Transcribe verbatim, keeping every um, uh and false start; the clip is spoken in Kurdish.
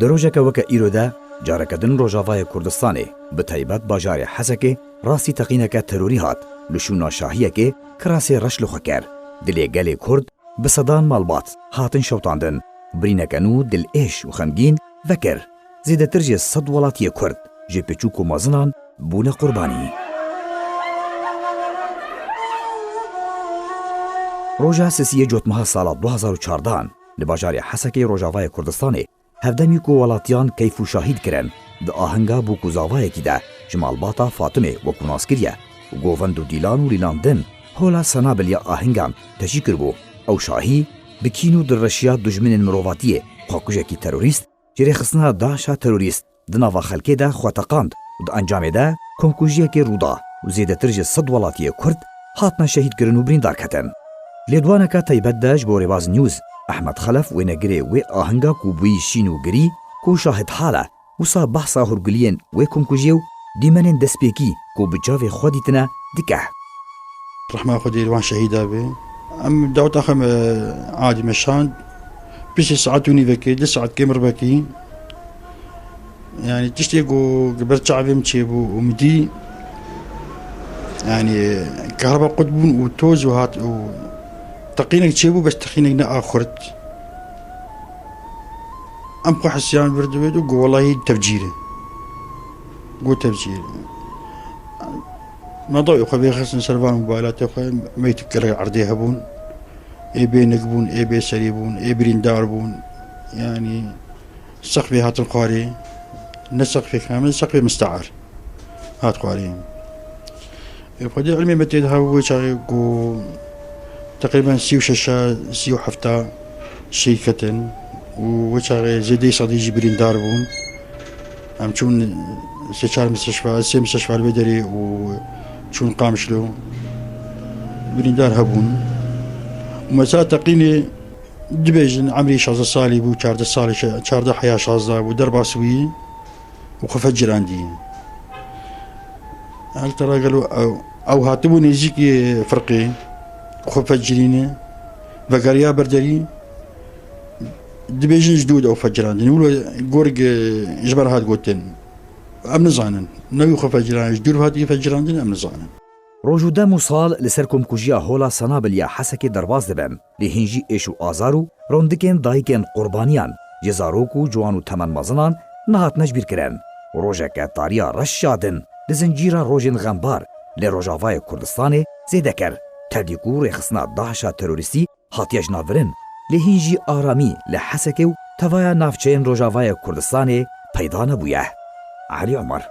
Di rojeke weke îro de careke din Rojavayê Kurdistanê, bi taybet bajarê Hesekê, rastî teqîneke terorî hat, li şûna şahiyekê kirasê reş li xwe kir. Dilê gelê Kurd bi sedan malbat hatin şewitandin. Birîneke nû dilêş û xemgîn vekir. Zêdetir ji sed welatiyê Kurd, ji piçûk û mezinan bûne qurbanî. Roja sisiyê Cotmeha sala du hazar û çardehan li bajarê Hesekê Rojavayê Kurdistanê, hevdemî ku welatiyan keyf û şahî dikirin, di ahenga bûk û zavayekî de ji malbata Fatimê wekû nas kiriye û govend û dîlan û lîlan din hola sena biliya ahengan teşî kiribû. Ew şahî bi kîn û dilreşiya dijminên mirovatiyê xwekujekî terorîst ji rêxistina DAIŞa terorîst di nava xelkê de xwe teqand û di encamê de komkujiyekê rû da û zêdetir ji sed welatiyê Kurd hatine şehîdkirin û birîndar ketin. Lêdwaneke taybet de ji bo Rêbaz News, Ehmed Xelef, wênegirê wê ahenga ku bûyî şîn û girî, ku şahidhal e, wisa behsa hûrguliyên wê komkujiyê û dîmenên destpêkî ku bi çavê xwe dîtine dike. Rehma Xwedê li wan şehîda be. Em daweta xwe me adî me şand. Piştî saet û nîvekê, du saet kêm ribekî. Yani tiştê ku li ber çavê min çêbû û min dî, yani kahreba qut bûn û toz û hat û teqînek çêbû, bes teqînek ne a xurt. Em xwe hesiyan vir divêt û got, "Welahî tevcîr e." Got, "Tevcîr e." Nadawê xwe vêxistin ser van mobaylatê xwe, meytûk gelek erdê hebûn. Ê bênik bûn, ê bêserî bûn, ê birîndar bûn. Yani seqfê hatin xwarê. Ne seqfê kamil, seqfê mistear hat xwarê. Ê, xwedî ilmê me tê de hebû wê çaxê ku teqrîben sî û şeş, sî û heft şehîd ketin û wê çaxê zêdeyî sedî jî birîndar bûn. Em çûn sê çar misteşfa, sê misteşfa li vê derê û çûn Qamişlo. Birîndar hebûn. Û mesela teqînê dibêjin emrî şazdeh salî bû, çardeh salî, çardeh heya şazdeh bû, derbas bûyî. û xwe vecirandî. Her tera gelo ew, ew hatibû nêzîkî firqê, xwe vecirîne, vegeriya ber derî, dibêjin ji dû de ew vecirandin. Wilo gorg, e, ji ber hat gotin. Em nizanin. Ne wî xwe vecirandin, ji dûr hatî vecirandin, em nizanin. Roj û dem û sal li ser komkujiya hola Senabl ya Hesekê derbas dibin. Lê hîn jî êş û azar û rondikên dayikên qurbaniyan, ji zarok û ciwan û temenmezinan nehatine jibîrkirin. Rojeke tariya reş şadin di zincîra rojên xembar li Rojavayê Kurdistanê zêde kir. Tevlî ku rêxistina DAIŞa terorîstî hatiye jinavirin, lê hîn jî aramî li Hesekê û tevaya navçeyên Rojavayê Kurdistanê peyda nebûye. Elî Omer.